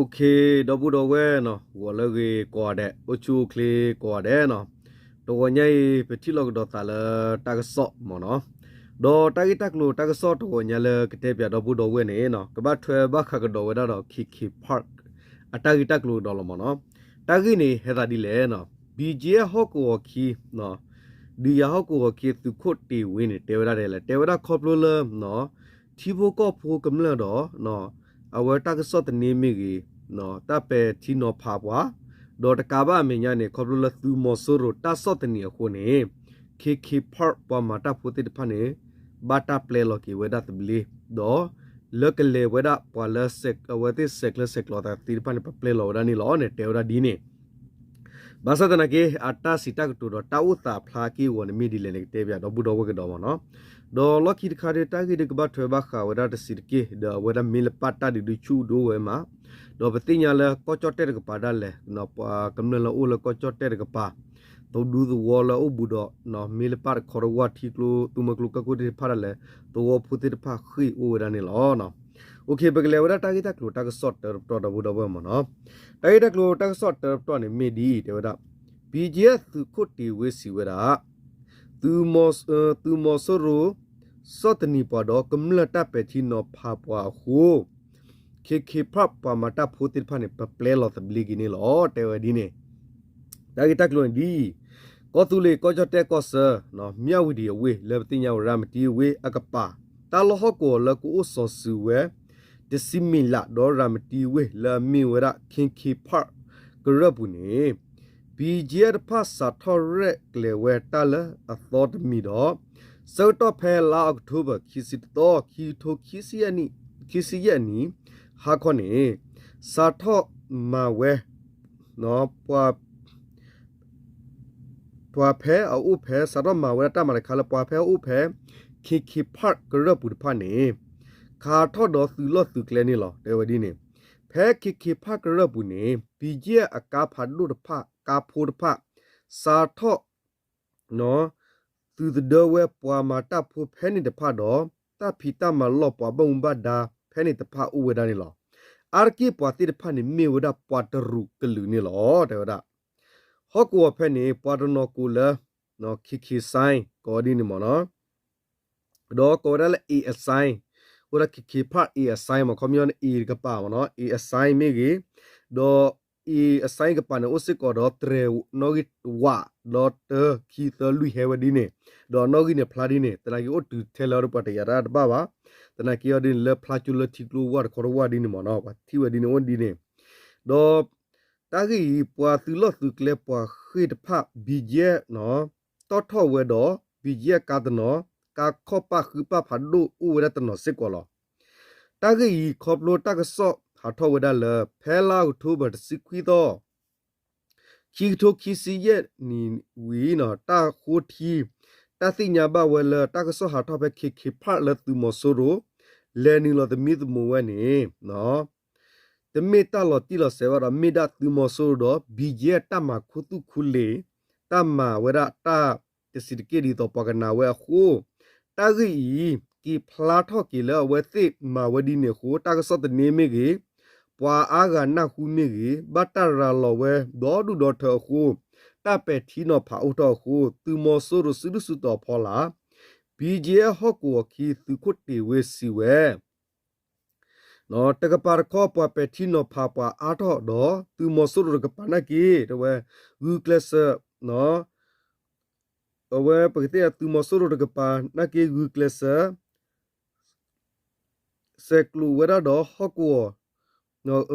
ဒီပုၢ်ဒီဝဲၢ်နီၤ ဂီၤလၢအဂ့ၤကိးဂၤဒဲး, အိၣ်ဆူၣ်အိၣ်ချ့ကိးဂၤဒဲးနီၤ. တဂီၤညါအံၤ ပထံၣ်လိာ်ကဒီးသးလၢတၢ်ကစီၣ်မ့ၢ်နီၤ. ဒီးတၢ်ဂ့ၢ်တၢ်ကျိၤတၢ်ကစီၣ်တဂီၤညါလၢကတဲပၠးဒီပုၢ်ဒီဝဲၢ်န့ၣ်နီၤ ကဘၣ်ထွဲဘၣ်ဃးကဒီးဝဲဒၣ်ဒီး ခ့ခ့ Park အတၢ်ဂ့ၢ်တၢ်ကျိၤကဒီးလီၤမ့ၢ်နီၤ. တၢ်ဂ့ၢ်န့ၣ်ဟဲသးဒ်လဲၣ်နီၤ, ဘံကဲ ဟီၣ်ကဝီၤခံ ဒုးယၤဟီၣ်ကဝီၤခံသုးခိၣ်တ့ၢ်ဝ့န့ၣ် တဲဝဲဒၣ်ဒ်လဲၣ်, တဲဝဲဒၣ်ခီဖျိလၢ ထံဖိကီၢ်ဖိကမျၢၢ်ဒီး အဝဲတၢ်ကစီၣ်သန့မ့ၢ်ဂ့ၤ, တၢ်ပဲာ်ထံနီၤဖးပှၤ, ဒီးတကးဘၣ်အမဲာ်ညါန့ၣ် ခီဖျိလၢသုးမီၤစိရိၤတၢ်ဆီၣ်သနံးအဃိန့ၣ် ခ့ခ့ Park ပှၤမၤတၢ်ဖိသ့ၣ်တဖၣ်န့ၣ် ဘၣ်တၢ်ပျဲလီၤက့ၤဝဲဒၣ်သဘျ့, ဒီးလၢကလဲၤဝဲဒၣ်ပှၤလၢ အဝဲသ့ၣ်ဆဲးကျၢဆဲးကျိးသးသ့ၣ်တဖၣ်န့ၣ် ပပျဲလီၤဝဲဒၣ်န့ၣ်လီၤန့ၣ် တဲဝဲဒၣ်ဒ်န့ၣ် ဘၣ်ဆၣ်သနာ်က့ အတၢ်စံးတၢ်ကတိၤဒီးတၢ်အိၣ်သးအဖျါအက့ၢ်အဂီၤန့ၣ်မ့ၢ်ဒ်လဲၣ်န့ၣ် ကတဲပၠးဒီပုၢ်ဒီဝဲၢ်ကဒီးမ့ၢ်နီၤ. ဒီးလီၢ်ခံတခါဒီး တၢ်ဂ့ၢ်ဒုးကဘၣ်ထွဲဘၣ်ဃးဝဲဒၣ်တစဲးတက့ၢ် ဒီးအဝဲဒၣ်မ့ၢ်လၢပၢ်တၢ်ဒုးဒုးဆူၣ်ဒိၣ်ဝဲမး, ဒီးပသ့ၣ်ညါလၢကီၢ်ကၠီၣ်တဲၣ်တကပၤဒၣ်လဲာ် ပှၤကမျၢၢ်လၢအိၣ်လၢကီၢ်ကၠီၣ်တဲၣ်တကပၤ သဒူသဝီလၢအိၣ်ဘူးဒီး မ့ၢ်လၢပၢ်တခီတဝၢ်ထံကျိ သူမွဲကျိကၢၢ်ကျိသ့ၣ်တဖၣ်ဒၣ်လဲာ် သဝီဖိသ့ၣ်တဖၣ်ဃ့ၢ်အိၣ်ဝဲဒၣ်န့ၣ်လီၤ. ပကလဲၤဝဲဒၣ်တၢ်ဂ့ၢ်တၢ်ကျိၤတၢ်ကစီၣ်တၢတပတီၢ်ဒီပုၢ်ဒီဝဲၢ်မ့ၢ်နီၤ. တၢ်ဂ့ၢ်တၢ်ကျိၤတၢ်ကစီၣ်တၢတပတီၢ်န့ၣ်မ့ၢ်ဒ်အံၤ တဲဝဲဒၣ် ဘံကဲ သုးခိၣ်တ့ၢ်ဝ့စံးဝဲဒၣ် သုးမီၤစိရိၤ ဆီၣ်သနံးပှၤဒီးကမျၢၢ်တၢ်ပဲာ်ထံနီၤဖးပှၤအဃိ ခ့ခ့ Park ပှၤမၤတၢ်ဖိသ့ၣ်တဖၣ်န့ၣ် ပပျဲလီၤသဘျ့က့ၤန့ၣ်လီၤ တဲဝဲဒ်န့ၣ်. တၢ်ဂ့ၢ်တၢ်ကျိၤန့ၣ်ဒ်အံၤ, ကီၢ်သူလ့ၤကီၢ်ကၠီၣ်တဲၣ်ကီၢ်ဆၢ မၠၣ်ဝတံၤအဝ့ၢ် လၢပသ့ၣ်ညါဝဲရၤမတံဝ့ၢ်အကပၤ တၢ်လီၢ်ဟီၣ်ကဝီၤလၢကအိၣ်စီၤစုၤဝဲ တဆံမံးလး ဒီးရၤမတံဝ့ၢ်လၢအမ့ၢ်ဝဲဒၣ် ခ့ခ့ Park ကရၢၢ်ပူၤန့ၣ် ဘံကဲ တဖၣ်စးထီၣ်ရဲၣ်ကျဲၤဝဲတၢ်လၢအသီတမံၤဒီး ဆၢကတီၢ်ဖဲလါအီးကထိဘၢၣ် ခံဆံတသီ ခံကထိခံဆံယဲၢ်နံၣ် ခံဆံယဲၢ်နံၣ် ဟါခီန့ၣ် စးထီၣ်မၤဝဲ ပှၤဖဲအအိၣ်ဖဲ စးထီၣ်မၤဝဲဒၣ်တၢ်မၤတခါလၢပှၤဖဲအအိၣ်ဖဲ ခ့ခ့ Park ကရၢၢ်ပူၤတဖၣ်န့ၣ် ခးထီၣ်ဒီးသုးလီၢ်သုးကျဲန့ၣ်လီၤ တဲဝဲဒ်န့ၣ်. ဖဲခ့ခ့ Park ကရၢၢ်ပူၤန့ၣ် ဘံကဲ အကါဖးဒိၣ်တဖၣ် ကါဖိတဖၣ် စးထီၣ် သုးသဒၢဝဲပှၤမၤတၢ်ဖိဖဲန့ၣ်တဖၣ်ဒီး တၢ်ဖံးတၢ်မၤလီၢ်ပှၤဘၣ်မူဘၣ်ဒါဖဲန့ၣ်တဖၣ်အိၣ်ဝဲဒၣ်န့ၣ်လီၤ. အါတက့ၢ်ပှၤသ့ၣ်တဖၣ်န့ၣ်မ့ၢ်ဝဲဒၣ်ပှၤတရူးကလုာ်န့ၣ်လီၤ တဲဝဲဒၣ်. ဟီၣ်ကဝီၤဖဲန့ၣ် ပှၤတနီၤကိးလၢ ခ့ခ့ Sign ကိးဒ်န့ၣ်မ့ၢ်နီၤ ဒီးကိးဝဲဒၣ်လၢ A Sign, အိၣ်ဒၣ် ခ့ခ့ Park A Sign မ့ၢ် ခီပညီန့ၣ် A တကပၤမ့ၢ်နီၤ A Sign မ့ၢ်ဂ့ၤ, ဒီး A Sign ကပၤန့ၣ် အိၣ်စ့ၢ်ကီးဒီးတြဲၤနီၣ်ဂံၢ်ဝး ဒီးတၢ ခံ သၢ လွံၢ် ဟဲဝဲဒ်န့ၣ်, ဒီးနီၣ်ဂံၢ်န့ၣ်ဖျါဒ်န့ၣ်, သနာ်က့အိၣ်တုၤထဲလၢပှၤတယာ်တၢ်တဘၣ်ဘၣ်, သနာ်က့အီၤဒ်န့ၣ် လၢဖျါကၠိလၢထံကျိဝၢ်တခီတဝၢ်ဒ်န့ၣ်မ့ၢ်နီၤ ပှၤထံၣ်ဝဲဒ်န့ၣ်အိၣ်ဒ်န့ၣ်, ဒီး တၢ်ဂ့ၢ်အံၤ ပှၤသုးလီၢ်သုးကျဲပှၤဃ့ၢ်တဖၣ် ဘံကဲ တီၣ်ထီၣ်ဝဲဒီး ဘံကဲ အကါတနီၤ ကါခီၣ်ပၣ်ဃုပၣ်ဖးဒိၣ်အိၣ်ဝဲဒၣ်တနီၤစ့ၢ်ကီးလီၤ. တၢ်ဂ့ၢ်အံၤ ခီဖျိတၢ်ကစီၣ်ဟးထီၣ်ဝဲဒၣ်လၢ ဖဲလါအီးကထိဘၢၣ် တဆံခွံသီ ခံကထိခံဆံယဲၢ်နံၣ်ဝံၤ တၢ်ဃိထံ တၢ်သ့ၣ်ညါဘၣ်ဝဲလၢ တၢ်ကစီၣ်ဟးထီၣ်ဖဲ ခ့ခ့ Park လၢသုးမီၤစိရိၤ လဲၤနုာ်လီၤသမံသမိးဝဲန့ၣ် တမ့ၢ်တၢ်လီၤတံၢ်လီၤဆဲးဘၣ်ဒီး မ့ၢ်ဒၣ်သုးမီၤစိရိၤဒီး ဘံကဲ တၢ်မၤခူသူၣ်ခူလ့ၤ တၢ်မၤဝဲဒၣ်တၢ်တဆံးတက့ၢ်ဒ်သိးပှၤကနၣ်ဝဲအဃိ, တၢ်ဂ့ၢ်အံၤ က့ၤဖျါထီၣ်က့ၤလၢအဝဲသ့ၣ်မၤဝဲဒ်န့ၣ်အဃိ တၢ်ကစီၣ်သန့မ့ၢ်ဂ့ၤ, ပှၤအါဂၤနၢ်ဟူမ့ၢ်ဂ့ၤ, ဘၣ်တၢ်ရၤလီၤဝဲဒီဒူၣ်ဒီထၢအဃိ, တၢ်ပဲာ်ထံနီၤဖးအိၣ်ထီၣ်အဃိ သုးမီၤစိရိၤစုဒုၣ်စုတီၤအဖီလာ် ဘံကဲ ဟီၣ်ကဝီၤခံ သုးခိၣ်တ့ၢ်ဝ့စံးဝဲ တကပၤတခီ ပှၤပဲာ်ထံနီၤဖးပှၤအါထီၣ်ဒီး သုးမီၤစိရိၤတကပၤနာ်က့ တဲဝဲ ဂုာ်ကျဲးစၢး အဝဲပကတဲသုးမီၤစိရိၤတကပၤနာ်က့ ဂုာ်ကျဲးစၢး ဆဲးကျိးဝဲဒၣ်ဒီးဟီၣ်ကဝီၤ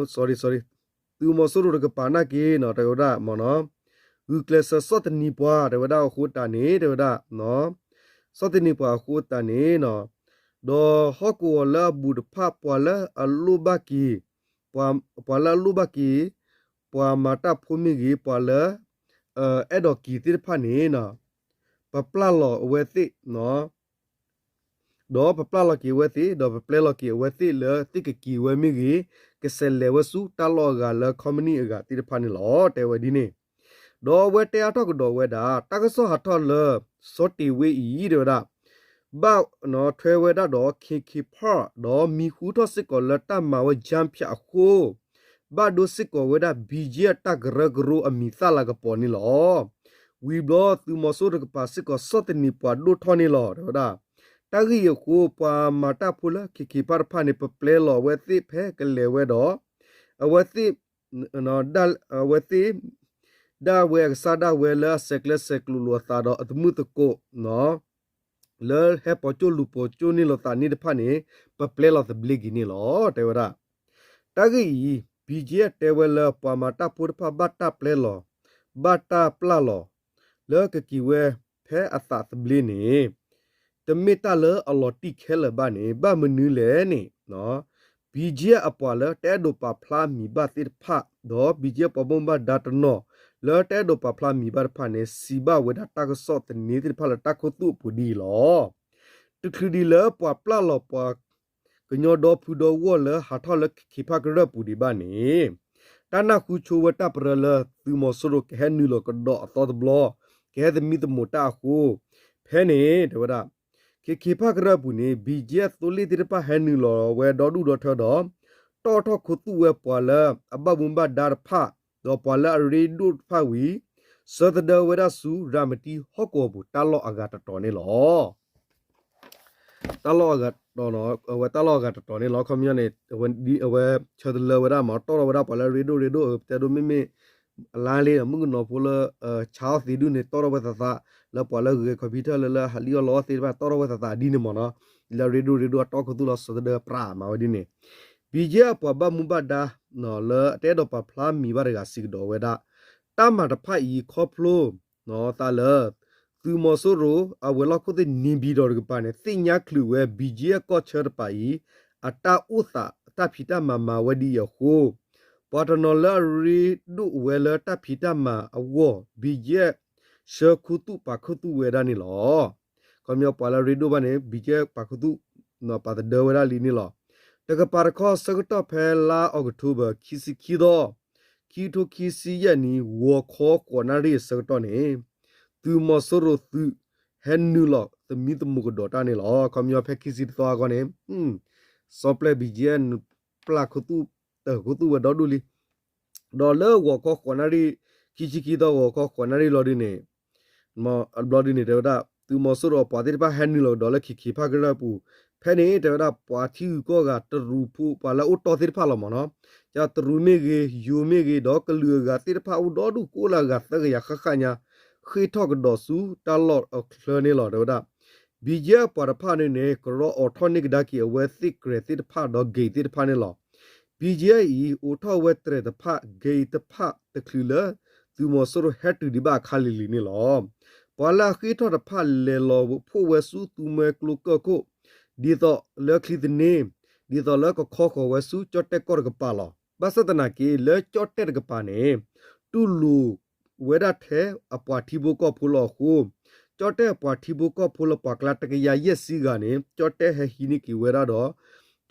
သုးမီၤစိရိၤတကပၤနာ်က့ တဲဝဲဒၣ်မ့ၢ်နီၤ ဂုာ်ကျဲးစၢးဆီၣ်သနံးပှၤ တဲဝဲဒၣ်အဃိသတးန့ၣ် တဲဝဲဒၣ် ဆီၣ်သနံးပှၤအဃိသတးန့ၣ် ဒီးဟီၣ်ကဝီၤလၢအဘူးတဖၣ် ပှၤလၢအလိၣ်ဘၣ်က့ၤ ပှၤလၢအလိၣ်ဘၣ်က့ၤ ပှၤမၤတၢ်ဖိမ့ၢ်ဂ့ၤ ပှၤလၢ အဲၣ်ဒိးက့ၤသ့ၣ်တဖၣ်န့ၣ် ပပျၢ်လီၤအဝဲသ့ၣ် ဒီးပပျၢ်လီၤက့ၤအဝဲသ့ၣ် ဒီးပပျဲလီၤက့ၤအဝဲသ့ၣ်လၢသ့ၣ်ကက့ၤဝဲမ့ၢ်ဂ့ၤ, ကဆဲးလဲၤဝဲဆူတၢ်လီၢ်အဂၤလၢ company အဂၤသ့ၣ်တဖၣ်န့ၣ်လီၤ တဲဝဲဒ်န့ၣ်. ဒီးအဝဲတဲအါထီၣ်ကဒီးဝဲဒၣ် တၢ်ကစီၣ်ဟးထီၣ်လၢ စီၤတ့ၢ်ဝ့အံၤ တဲဝဲဒၣ် ဘၣ်ထွဲဝဲဒၣ်ဒီး ခ့ခ့ Park ဒီးမံၤဟူထီၣ်စ့ၢ်ကီးလၢတၢ်မၤဝဲ Jump ဖၠးအဃိ ဘၣ်ဒိစ့ၢ်ကီးဝဲဒၣ် ဘံၣ်ကၠံၣ်အတၢ်ကရၢကရိအမံၤသၣ်လၤကပီၤန့ၣ်လီၤ. ဝံၤဘျီသုးမီၤစိရိၤတကပၤစ့ၢ်ကီးဆီၣ်သနံးပှၤဒိၣ်ထီၣ်န့ၣ်လီၤ တဲဝဲဒၣ်. တၢ်ဂ့ၢ်အံၤအဃိ ပှၤမၤတၢ်ဖိလၢ KK Park တဖၣ်န့ၣ် ပပျဲလီၤအဝဲသ့ၣ်ဖဲကလဲၤဝဲဒီး အဝဲသ့ၣ် အဝဲသ့ၣ် ဒၣ်ဝဲအကစၢ်ဒၣ်ဝဲလၢအဆဲးကျၢဆဲးကျိးလိာ်အသးဒီးအသမုာ်သကိး လၢဟဲပိာ်ကၠိလူၤပိာ်ကၠိန့ၢ်လိာ်သးန့ၣ်တဖၣ်န့ၣ် ပပျဲလီၤသဘျ့က့ၤန့ၣ်လီၤ တဲဝဲဒၣ်. တၢ်ဂ့ၢ်အံၤ ဘံၣ်ကၠံၣ်တဲဝဲလၢပှၤမၤတၢ်ဖိတဖၣ်ဘၣ်တၢ်ပျဲလီၤ ဘၣ်တၢ်ပျဲလီၤ လၢကက့ၤဝဲဖဲအသးသဘျ့န့ၣ် တမ့ၢ်တၢ်လၢအလီၤတံၢ်ခဲလၢာ်ဘၣ်န့ၣ် ဘၣ်မနုၤလဲၣ်န့ၣ် ဘံၣ်ကၠံၣ်အပှၤလၢတအဲၣ်ဒိးပာ်ဖျါမံၤဘၣ်သ့ၣ်တဖၣ် ဒီးဘံၣ်ကၠံၣ်ပှၤဘၣ်မူဘၣ်ဒါတနီၤ လၢတအဲၣ်ဒိးပာ်ဖျါမံၤဘၣ်တဖၣ်န့ၣ် စံးဘၣ်ဝဲဒၣ်တၢ်ကစီၣ်သန့သ့ၣ်တဖၣ်လၢတၢ်ခိၣ်သူၣ်အပူၤဒ်အံၤလီၤ. တချုးဒံးလၢပှၤပျဲလီၤပှၤ ကညီဒီဖုဒီဂီၢ်လၢဟးထီၣ်လၢ KK Park ကရၢၢ်ပူၤဒံးဘၣ်န့ၣ် တၢ်နၢ်ဟူဆိဝဲတၢ်ပရၢလၢသုးမီၤစိရိၤကဟဲနုာ်လီၤကဒီးအသီတဘျီ ကဟဲသမံသမိးတၢ်အဃိ ဖဲန့ၣ် တဲဝဲဒၣ် KK Park ကရၢၢ်ပူၤန့ၣ် ဘံၣ်ကၠံၣ်သိလ့ၣ်သ့ၣ်တဖၣ်ဟဲနုာ်လီၤဝဲဒီဒူၣ်ဒီထၢဒီး တီၣ်ထီၣ်ခိၣ်သူၣ်ဝဲပှၤလၢအဘၣ်မူဘၣ်ဒါတဖၣ် ဒီးပှၤလၢအရ့ဒိၣ်တဖၣ်ဝံၤ ဆၢသဒၢဝဲဒၣ်ဆူရၤမတံဟီၣ်ကဝီၤပူၤ တၢ်လီၢ်အဂၤတတီၤန့ၣ်လီၤ. တၢ်လီၢ်အဂၤတတီၤန့ၣ် အဝဲတၢ်လီၢ်အဂၤတတီၤန့ၣ်လီၤ. ခီပညီန့ၣ် အဝဲဆၢသဒၢဝဲဒၣ်မ့ၢ် တီၣ်ထီၣ်ဝဲဒၣ်ပှၤလၢအရ့ဒိၣ်ရ့ဒိၣ် တဲဒိၣ်မ့မ့ၢ် အလါလ့ မုၣ်ကနီၤဖိလၢ ဆါအီၣ်သ့ဒူၣ်န့ၣ် တီၣ်ထီၣ်ဝဲသးသး လၢပှၤလၢဂဲၤ computer လၢလၢဟးလံၣ်အီၣ်လီအီၣ်သ့ၣ်တဖၣ် တီၣ်ထီၣ်ဝဲသးသးဒ်န့ၣ်မ့ၢ်နီၤ. လၢအရ့ဒိၣ်ရ့ဒိၣ်အတီၢ်ခိၣ်သူၣ်လီၤ ဆၢသဒၢပြးမၤဝဲဒ်န့ၣ် ဘံၣ်ကၠံၣ်အပှၤဘၣ်မူဘၣ်ဒါ လၢအတအဲၣ်ဒိးပာ်ဖျါမံၤဘၣ်တဂၤစံးကဒီးဝဲဒၣ် တၢ်မၤတဖၣ်အံၤခီဖျိ သးလၢ သုးမီၤစိရိၤ အဝဲၤလီၢ်ခိၣ်သ့ၣ် နေပြည်တော် တကပၤန့ၣ် သ့ၣ်ညါချုးဝဲ ဘံၣ်ကၠံၣ်အကီၢ်ဆၢတကပၤအံၤ အတၢ်အိၣ်သးတၢ်ဖံးတၢ်မၤမၤဝဲဒ်အံၤအဃိ ပှၤတနီၤလၢအရ့ဒိၣ်ဝဲလၢတၢ်ဖံးတၢ်မၤအဂီၢ် ဘံၣ်ကၠံၣ် ဆှၢခူသူၣ်ပာ်ခူသူၣ်ဝဲဒၣ်န့ၣ်လီၤ. ခီပညီပှၤလၢအရ့ဒိၣ်ဘၣ်န့ၣ် ဘံၣ်ကၠံၣ်ပာ်ခူသူၣ် ပာ်သဒၢဝဲဒၣ်လံန့ၣ်လီၤ. တကပၤတခီဆၢကတီၢ်ဖဲလါအီးကထိဘၢၣ် ခံဆံခံသီ ခံကထိခံဆံယဲၢ်နံၣ် ဂီၤခီဃိးနၣ်ရံၣ်အဆၢကတီၢ်န့ၣ် သုးမီၤစိရိၤသုး ဟဲနုာ်လီၤသမံသမိးကဒီးတၢ်န့ၣ်လီၤ. ခီပညီဖဲခံဆံတသီအဂီၢ်န့ၣ် စီၤပျဲၢ်ဘံၣ်ကၠံၣ် ပျၢ်ခူသူၣ် တၢၢ်ခူသူၣ်ဝဲဒီဒူၣ်လံ ဒီးလၢဂီၤခီဃိးနၣ်ရံၣ် ခံဆံခံသီဂီၤခီဃိးနၣ်ရံၣ်လီၤဒ်န့ၣ် ဘျီဒ်န့ၣ် တဲဝဲဒၣ် သုးမီၤစိရိၤအပှၤသ့ၣ်တဖၣ်ဟဲနုာ်လီၤကဒီးလၢ KK Park ကရၢၢ်ပူၤ ဖဲန့ၣ် တဲဝဲဒၣ်ပှၤထံဂုၤကီၢ်ဂၤတရူးဖိ ပှၤလၢအအိၣ်တီၢ်သ့ၣ်တဖၣ်လီၤမ့ၢ်နီၤ ကၠီတရူးမ့ၢ်ဂ့ၤ ယိၤမ့ၢ်ဂ့ၤ ဒီးကလုာ်အဂၤသ့ၣ်တဖၣ်အိၣ်ဒီဒူၣ် ကအိၣ်လၢအဂၤသၢကယၤဃၣ်ဃၣ်ညါ ဃ့ၢ်ထီၣ်ကဒီးဆူတၢ်လီၢ်အချၢန့ၣ်လီၤ တဲဝဲဒၣ် ဘံၣ်ကၠံၣ်အပှၤတဖၣ်န့ၣ်န့ၣ် ကရီအိးထီၣ်န့ၢ်ကဒါက့ၤအဝဲသ့ၣ်ကြဲးသ့ၣ်တဖၣ်ဒီး gate သ့ၣ်တဖၣ်န့ၣ်လီၤ. ဘံၣ်ကၠံၣ်အံၤ အိးထီၣ်ဝဲတြဲၤတဖၣ် gate တဖၣ်တချုးလၢ သုးမီၤစိရိၤဟဲတုၤဒံးဘၣ်အခါလံၤလံၤန့ၣ်လီၤ. ပှၤလၢအဃ့ၢ်ထီၣ်တဖၣ်လဲၤလီၤဖှိၣ်ဝဲဆူသူမှဲကျိကၢၢ်ခိၣ် ဒ်သိးလၢချံသန့ ဒ်သိးလၢကခီဃီၤဝဲဆူကၠီၣ်တဲၣ်ကီၢ်တကပၤလီၤ. ဘၣ်ဆၣ်သနာ်က့ လၢကၠီၣ်တဲၣ်တကပၤန့ၣ် တူၢ်လိာ်ဝဲဒၣ်ထဲအပှၤထံဖိကီၢ်ဖိလီၤအဃိ ကၠီၣ်တဲၣ်အပှၤထံဖိကီၢ်ဖိလၢပှၤကျါတကယၤယဲၢ်ဆံဂၤန့ၣ် ကၠီၣ်တဲၣ်ဟဲဟံးန့ၢ်က့ၤဝဲဒၣ်ဒီး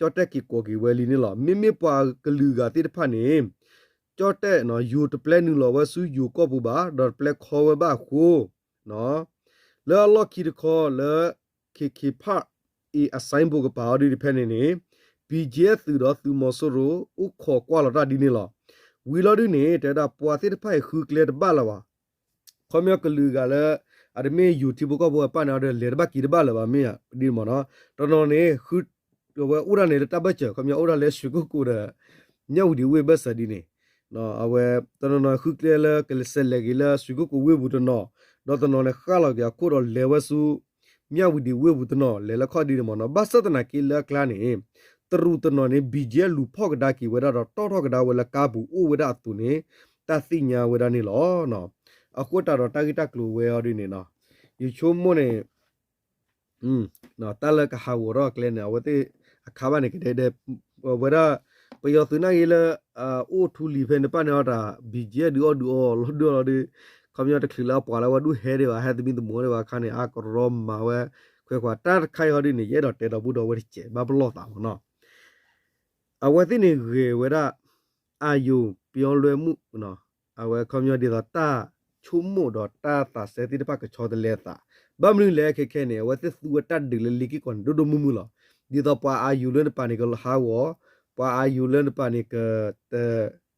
ကၠီၣ်တဲၣ်က့ၤကိးက့ၤဝဲလံန့ၣ်လီၤ. မ့မ့ၢ်ပှၤကလုာ်အဂၤသ့ၣ်တဖၣ်န့ၣ် ကၠီၣ်တဲၣ် ယိၤတပျဲနုာ်လီၤဝဲဆူယိၤကီၢ်ပူၤဘၣ် ဒီးတပျဲခီဝဲဘၣ်အဃိ လၢအလီၢ်ခံတခီလၢ KK Park အံၤအ signboard ကပၤအီၤဒ်န့ၣ်ဖဲန့ၣ်န့ၣ် ဘံၣ်ကၠံၣ်သုးဒီးသုးမီၤစိရိၤ အိၣ်ခိးကွၢ်လီၤတၢ်ဒ်န့ၣ်လီၤ. ဝံၤလီၤဒ်န့ၣ် တဲဝဲဒၣ်ပှၤသ့ၣ်တဖၣ်အံၤဃုကျဲတဘၣ်လၢၤဘၣ်. ခီပညီကလုာ်ဂၤလၢ အတမ့ၢ်ယိၤထံဖိကီၢ်ဖိအပၢ်န့ၣ်အီၤဒီး လဲၤတဘၣ်က့ၤတဘၣ်လၢၤဘၣ်မ့ၢ်ဧါ ဒ်န့ၣ်မ့ၢ်နီၤ. တနီၤန့ၣ် ဃု အဝဲအိၣ်ဒၣ်န့ၣ်လၢတၢ်ဘၢၣ်စၢၤ ခီပညီအိၣ်ဒၣ်လၢရွှေကုက္ကိုဒီး မြဝတီ ဝ့ၢ်ဘၢၣ်စၢၤဒ်န့ၣ် အဝဲ တနီၤနီၤဃုကျဲလၢကစဲးလဲၤက့ၤလၢရွှေကုက္ကို ဝ့ၢ်ပူၤတနီၤ ဒီးတနီၤန့ၣ်ဃၣ်လီၤက့ၤအခိၣ်ဒီးလဲၤဝဲဆူ မြဝတီ ဝ့ၢ်ပူၤတနီၤ လဲၤလၢခီၣ်ဒ်န့ၣ်မ့ၢ်နီၤ. ဘၣ်ဆၣ်သနာ်က့လၢအကျါန့ၣ် တရူးတနီၤန့ၣ် ဘံၣ်ကၠံၣ်လူၤဖီၣ်ကဒါက့ၤဝဲဒၣ်ဒီးတီၣ်ထီၣ်ကဒါဝဲလၢကါပူၤအိၣ်ဝဲဒၣ်အသိးန့ၣ် တၢ်သ့ၣ်ညါဝဲဒၣ်န့ၣ်လီၤ. အဃိတၢ်ဒီးတၢ်ဂ့ၢ်တၢ်ကျိၤဝဲအီၤဒ်န့ၣ်နီၤ ယဆိကမိၣ်န့ၣ် တၢ်လၢကဟးဂီၤထီၣ်အကျဲန့ၣ် အဝဲသ့ၣ်အခါဘၣ်န့ၣ် ကဒဲဒဲ ဝဲဒၣ် ပယီၤသုးနာ်က့လၢ အိၣ်ထူလံၤဖဲန့ၣ်တဖၣ်န့ၣ်အီၤတၢ် ဘံၣ်ကၠံၣ်ဒုးအီၣ်ဒုးအီလီၤဒုးအီလီၤဒုး ခီပညီတချုးလၢအပှၤလၢဝဲဒူၣ်ဟဲဒံးဘၣ် ဟဲသမံသမိးဒံးဘၣ်အခါန့ၣ် အကရီမၤဝဲ ခွဲးခွါ တၢ်တခါအံၤအီၤဒ်န့ၣ် ယအဲၣ်ဒိးတဲဒီးဘူးဒီးဝဲတစဲး ဘၣ်ပလီၢ်သးမ့ၢ်နီၤ အဝဲသ့ၣ်န့ၣ်ဂဲၤဝဲဒၣ် အာရုံပြောင်းလဲမှု အဝဲခီပညီဒ်သိးတၢ်ဆိကမိၣ်ဒီးတၢ်သးစဲသ့ၣ်တဖၣ်ကဆီတလဲအသး ဘၣ်မနုၤလဲၣ်ခဲခဲန့ၣ် အဝဲသ့ၣ်သူဝဲတၢ်ဒုးလၢလ့က့ၢ်ကီၢ်န့ၣ် ဒိၣ်ဒိၣ်မုၢ်မုၢ်လီၤ. ဒ်သိးပှၤအာရုံလၢနပၤန့ၣ်ကဟးဂီၤ ပှၤအာရုံလၢနပၤန့ၣ်က တ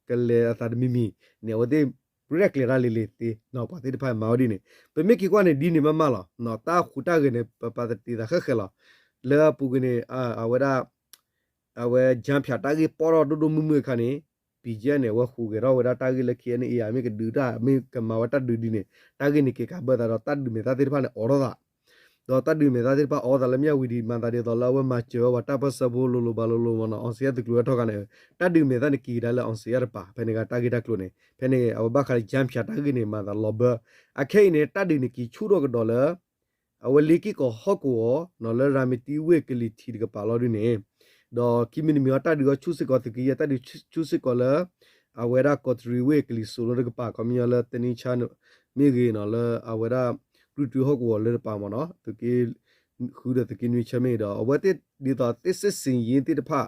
ကလဲၤအသးတမံၤမံၤန့ၣ် အဝဲသ့ၣ် ရဲၣ်ကျဲၤတၢ်လံၤလံၤသ့ ပှၤသ့ၣ်တဖၣ်မၤဝဲဒ်န့ၣ် ပမ့ၢ်က့ၤကွၢ်န့ၣ်ဒ်န့ၣ်မးမးလီၤ. တၢ်ဃူတၢ်ဂဲၤန့ၣ် ပပာ်တ့ၢ်သးဃဲၣ်ဃဲၣ်လီၤ. လၢအပူၤကွံာ်န့ၣ် အဝဲဒၣ် အဝဲ ကၠၢဖၠး တၢ်ဂ့ၢ်ပီၣ်ထီၣ်ဒိၣ်ဒိၣ်မုၢ်မုၢ်အခါန့ၣ် ပံၤကဲန့ၣ် အဝဲဃူဂဲၤထီၣ်ဝဲဒၣ်တၢ်ဂ့ၢ်လၢ ခဲအံၤန့ၣ် အမ့ၢ်ကဒုးတၢ် မ့ၢ်ကမၤဝဲတၢ်ဒုးဒ်န့ၣ် တၢ်ဂ့ၢ်န့ၣ်က့ၤကးဘၢသးဒီး တၢ်ဒုးမဲာ်သၣ်သ့ၣ်တဖၣ်န့ၣ် အိးထီၣ်သး ဒီးတၢ်ဒုးမဲာ်သၣ်သ့ၣ်တဖၣ်အိးထီၣ်သးလၢ မၠၣ်ဝံၤဒံး မၤသးဒ်သိးလၢအဝဲမၤစၢၤဝဲပှၤတၢ်ပၢၢ်ဆၢဖိလိၤလိၤဘၣ်လိၤလိၤမ့ၢ်နီၤ အောင်ဇေယျ သုးကျိၤဝဲၤထီၣ်ခါန့ၣ် တၢ်ဒုးမဲာ်သၣ်န့ၣ်က့ၤကဒါလၢ အောင်ဇေယျ တပၤ ဖဲန့ၣ်ကတၢ်ဂ့ၢ်တၢ်ကျိၤန့ၣ် ဖဲန့ၣ် အဝဲဘၣ်ဃးလၢ ကၠၢဖၠး တၢ်ဂ့ၢ်န့ၣ် မၤသးလီၤဘၢ အခဲအံၤန့ၣ် တၢ်ဒုးန့ၣ်က့ၤဆူၣ်ထီၣ်ကဒီးလၢ အဝဲလ့က့ၢ်ကီၢ်ဟီၣ်ကဝီၤနီၤ လၢရၤမတံဝ့ၢ်ကလံၤထံးတကပၤလီၤဒ်န့ၣ် ဒီးခံမံၤတမံၤအံၤ တၢ်ဒုးအီၤဆူၣ်စ့ၢ်ကီး သုးက့ယဲၢ် တၢ်ဒုးဆူၣ်စ့ၢ်ကီးလၢ အဝဲဒၣ်ကီးတရံးဝ့ၢ်ကလံၤစိးလိတကပၤ ခီပညီလၢ တနံၣ်ဆၣ် မ့ၢ်ဂ့ၤနီၤ လၢအဝဲဒၣ် ကြုၢ်တုဟီၣ်ကဝီၤလၢတပၤမ့ၢ်နီၤ သုးက့ဃုဒီးသုးက့နွံဆၢမ့ၢ်ဂ့ၤဒီး အဝဲသ့ၣ်ဒ်သိးသ့ၣ်စ့ၣ်စ့ၣ်ယ့သ့ၣ်တဖၣ်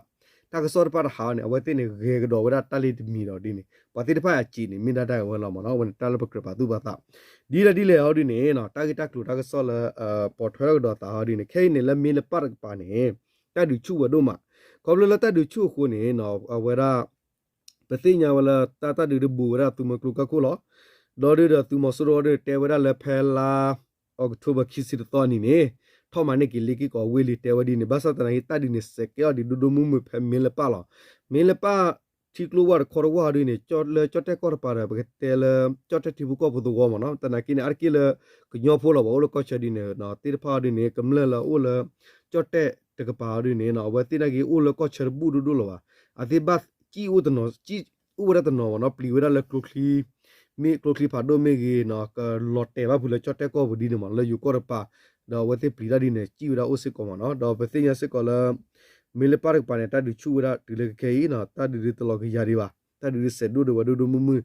တၢ်ကစီၣ်တဖၣ်တဟးအီၤန့ၣ် အဝဲသ့ၣ်န့ၣ် ဂဲၤကဒီးဝဲဒၣ်တၢ်လ့တမံၤဒီးဒ်န့ၣ် ပှၤသ့ၣ်တဖၣ်အစံးန့ၣ် မ့ၢ်ဒၣ်တၢ်အဝဲလီၤမ့ၢ်နီၤ အဝဲန့ၣ်တၢ်လၢပကြၢးပာ်သူၣ်ပာ်သး ဒ်လဲၣ်ဒ်လဲၣ်အီၤဒ်န့ၣ် တၢ်ဂ့ၢ်တၢ်ကျိၤတၢ်ကစီၣ်လၢ ပိာ်ထွဲထီၣ်ကဒီးသးအီၤဒ်န့ၣ် ခဲအံၤန့ၣ် လၢမ့ၢ်လၢပၢ်တကပၤန့ၣ် တၢ်ဒုးဆူၣ်ဝဲဒိၣ်မး ခီဖျိလၢတၢ်ဒုးဆူၣ်အဃိန့ၣ် အဝဲဒၣ် ပသ့ၣ်ညါဝဲလၢတၢ်တၢ်ဒုးတဘူးဝဲဒၣ်သုးမီၤကျိၤကၢၢ်ခိၣ်လီၤ. ဒီးဒုးဒီးသုးမီၤစိရိၤအီၤဒ်န့ၣ် တဲဝဲဒၣ်လၢဖဲလါ October ခံဆံတသီအနံၤန့ၣ် ထီၣ်မၤန့ၢ်က့ၤလ့က့ၢ်ကီၢ်ဝ့ၢ်လံ တဲဝဲဒ်န့ၣ် ဘၣ်ဆၣ်သနာ်က့ တၢ်ဒုးန့ၣ် စဲးကဲအီၤဒံးဒိၣ်ဒိၣ်မုၢ်မုၢ်ဖဲမ့ၢ်လၢပၢ်လီၤ. မ့ၢ်လၢပၢ် ထံကျိဝၢ်တခီတဝၢ်အီၤဒ်န့ၣ် လၢကၠီၣ်တဲၣ်ကီၢ်တပၤဒီး ပကတဲလၢ ကၠီၣ်တဲၣ်ထံဖိကီၢ်ဖိသဝီမ့ၢ်နီၤ သနာ်က့န့ၣ် အါတက့ၢ်လၢ ကညီဖိလီၤ ပှၤအိၣ်လၢကီၢ်ဆၢဒ်န့ၣ် သ့ၣ်တဖၣ်အီၤဒ်န့ၣ် ကမျၢၢ်လၢအအိၣ်လၢ ကၠီၣ်တဲၣ်တကပၤအီၤဒ်န့ၣ် အဝဲသ့ၣ်နာ်က့ အိၣ်လၢကီၢ်ဆၢတဘူၣ်ဒိၣ်ဒိၣ်လၢၤဘၣ်. အသ့ၣ်ဘၣ်စံၣ်အိၣ်တနီၤ စံၣ်အိၣ်ဝဲဒၣ်တနီၤမ့ၢ်နီၤ ပျံၤဝဲဒၣ်လၢကျိချံ မ့ၢ်ကျိချံဖးဒိၣ်မ့ၢ်ဂ့ၤနီၤ ကလီၤတဲာ်ဘၣ်ဖုးလၢကၠီၣ်တဲၣ်ကီၢ်ပူၤဒ်န့ၣ်မ့ၢ်နီၤ လၢယိၤကီၢ်တပၤ ဒီးအဝဲသ့ၣ်ပျံၤတၢ်ဒ်န့ၣ် စံၣ်ဝဲဒၣ်အိၣ်စ့ၢ်ကီးမ့ၢ်နီၤ ဒီးပသ့ၣ်ညါစ့ၢ်ကီးလၢ မ့ၢ်လၢပၢ်တကပၤန့ၣ် တၢ်ဒုးဆူၣ်ဝဲဒၣ်တုၤလၢခဲအံၤနီၤ တၢ်ဒုးဒ်တလီၤကယၤဒံးဘၣ် တၢ်ဒုးဒ်စဲးဒိၣ်ဒံးဝဲဒိၣ်ဒိၣ်မုၢ်မုၢ် မီၤ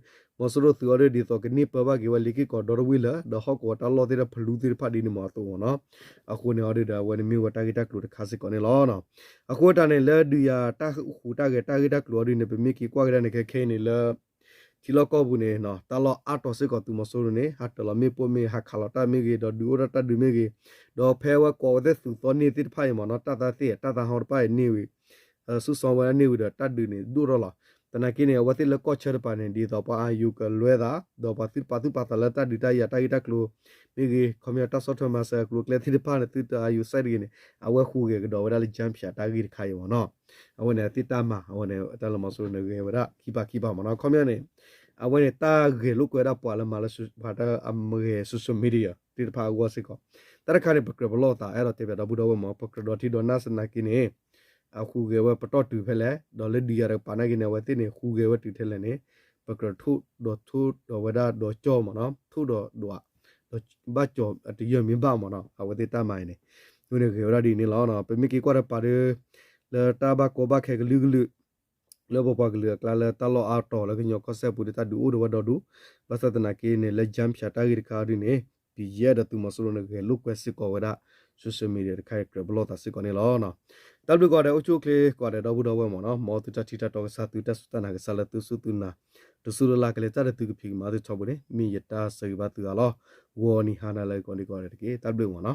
စိရိၤသုးအီၤဒ်ဒ်သိးကန့ၢ်ပၢဘၣ်က့ၤဝဲလ့က့ၢ်ကီၢ်ဒီတဝ့ၢ်လၢာ် ဒီးဟီၣ်ကဝီၤတၢ်လီၢ်သ့ၣ်တဖၣ်ဖလူသ့ၣ်တဖၣ်ဒ်န့ၣ်မ့ၢ်အသိးမ့ၢ်နီၤ အဃိန့ၣ်အီၤဒ်ဒီး အဝဲန့ၣ်မ့ၢ်ဝဲတၢ်ဂ့ၢ်တၢ်ကျိၤတခါစ့ၢ်ကီးန့ၣ်လီၤ. အဃိတၢ်န့ၣ် လၢဒုးယၤတၢ်ဃူးတၢ်ဂဲၤတၢ်ဂ့ၢ်တၢ်ကျိၤအီၤဒ်န့ၣ် ပမ့ၢ်က့ၤကွၢ်ကဒါန့ၣ် ခဲခဲအံၤန့ၣ်လၢ ထံလီၢ်ကီၢ်ပူၤန့ၣ် တၢ်လီၢ်အါတီၤစ့ၢ်ကီးသုးမီၤစိရိၤန့ၣ် ဟးတၢၤလီၤမ့ၣ်ပိၢ်မ့ၢ်ဂ့ၤ ဟးခးလီၤတၢ်မ့ၢ်ဂ့ၤ ဒီးဒုးအိၣ်ထီၣ်တၢ်ဒုးမ့ၢ်ဂ့ၤ ဒီးဖဲအဝဲကိးဝဲသ့ၣ်သုးသီန့ၢ်သ့ၣ်တဖၣ်အံၤမ့ၢ်နီၤ တၢ်သးသ့ၣ် တၢ်သးဟီတဖၣ်အံၤန့ၢ်ဝံၤ စုဆီဝဲဒၣ်န့ၢ်ဝံၤဒီးတၢ်ဒုးန့ၣ်ဒိၣ်ထီၣ်လီၤ. သနာ်က့န့ၣ် အဝဲသ့ၣ်လၢကီၢ်ဆၢတပၤန့ၣ် ဒ်သိးပှၤအာရုံကလွဲသး ဒီးပှၤသုတပာ်သူၣ်ပာ်သးလၢတၢ်ဒုးတၢ်ယၤတၢ်ဂ့ၢ်တၢ်ကျိၤမ့ၢ်ဂ့ၤ ခီပညီတၢ်ဆီၣ်ထွဲမၤစၢၤအကျိၤအကျဲသ့ၣ်တဖၣ်န့ၣ် သုတအာရုံစိုက်တဂ့ၤန့ၣ် အဝဲဃူးဂဲၤကဒီးဝဲဒၣ်လၢ ကၠၢဖၠး တၢ်ဂ့ၢ်တခါအံၤမ့ၢ်နီၤ အဝဲန့ၣ်အသ့ၣ်တၢ်မၤ အဝဲန့ၣ် တၢ်လၢမီၤစိရိၤန့ၣ်ဂဲၤဝဲဒၣ်ခံပၤခံပၤမ့ၢ်နီၤ ခီပညီန့ၣ် အဝဲန့ၣ်တၢ်ဂဲၤလိာ်ကွဲဒၣ်ပှၤလၢမၤလၢ ပှၤတၢ်အမဂဲၤ social media သ့ၣ်တဖၣ်အဂီၢ်စ့ၢ်ကီး တၢ်တခါန့ၣ် ပကြၢးပလီၢ်သး အဲၣ်ဒိးတဲပၠးဒီပုၢ်ဒီဝဲၢ်မ့ၢ် ပကြၢးဒီးထံဒီးနၢ်သနာ်က့န့ၣ် အဃူးဂဲၤဝဲပတီၢ်တုၤဖဲလဲၣ် ဒီးလၢဒုးယၤတကပၤနာ်က့န့ၣ် အဝဲသ့ၣ်န့ၣ် ဃူးဂဲၤဝဲတုၤထဲလဲၣ်န့ၣ် ပကြၢးထိၣ်ဒီးထိၣ်ဒီးဝဲဒၣ်ဒီးကၠီမ့ၢ်နီၤ ထိၣ်ဒီးဒွး ဒီးဘၣ်ကၠီအတယၢၢ်မ့ၢ်ဘၣ်မ့ၢ်နီၤ အဝဲသ့ၣ်တၢ်မၤအံၤန့ၣ် အဃိန့ၣ်ဂဲၤဝဲဒၣ်ဒ်န့ၣ်လီၤ. ပမ့ၢ်က့ၤကွၢ်တပၤဒီး လၢတၢ်ဘၣ်ကီဘၣ်ခဲကလုာ်ကလုာ် လၢပပှၤကလုာ်အကျါလၢတၢ်လီၢ်အါတီၤလၢကညီကီၢ်စဲၣ်ပူၤဒီးတၢ်ဒုးအိၣ်ဒီးဝဲဒီဒူၣ် ဘၣ်ဆၣ်သနာ်က့န့ၣ် လၢ ကၠၢဖၠး တၢ်ဂ့ၢ်တခါအီၤဒ်န့ၣ် ပံၤယဲၢ်ဒီးသုးမီၤစိရိၤန့ၣ် ဂဲၤလိာ်ကွဲစ့ၢ်ကီးဝဲဒၣ် social media တခါအံၤ ကြၢးပလီၢ်သးစ့ၢ်ကီးန့ၣ်လီၤ. တၢ်ဘျုးကိးဂၤဒဲး အိၣ်ဆူၣ်အိၣ်ချ့ကိးဂၤဒဲး ဒီပုၢ်ဒီဝဲၢ်မ့ၢ်နီၤ မ်သုတၢ်ထံၣ်တၢ်တီကစၢ်သုတၢ်စူၢ်တၢ်နာ်ကစၢ်လၢသုစူၢ်သုနာ် တစူၢ်လၢ်လၢ်ကလဲၤတၢ်ဒီးသုကဖံးကမၤသုထီဘိန့ၣ် မ့ၢ်ယတၢ်ဆၢဂ့ၤဘၣ်သုအါလီၤ. ဂီၤနံၤဟါနၤလၢအဂ့ၤကိးဂၤဒဲးတက့ၢ်. တၢ်ဘျုးမ့ၢ်နီၤ.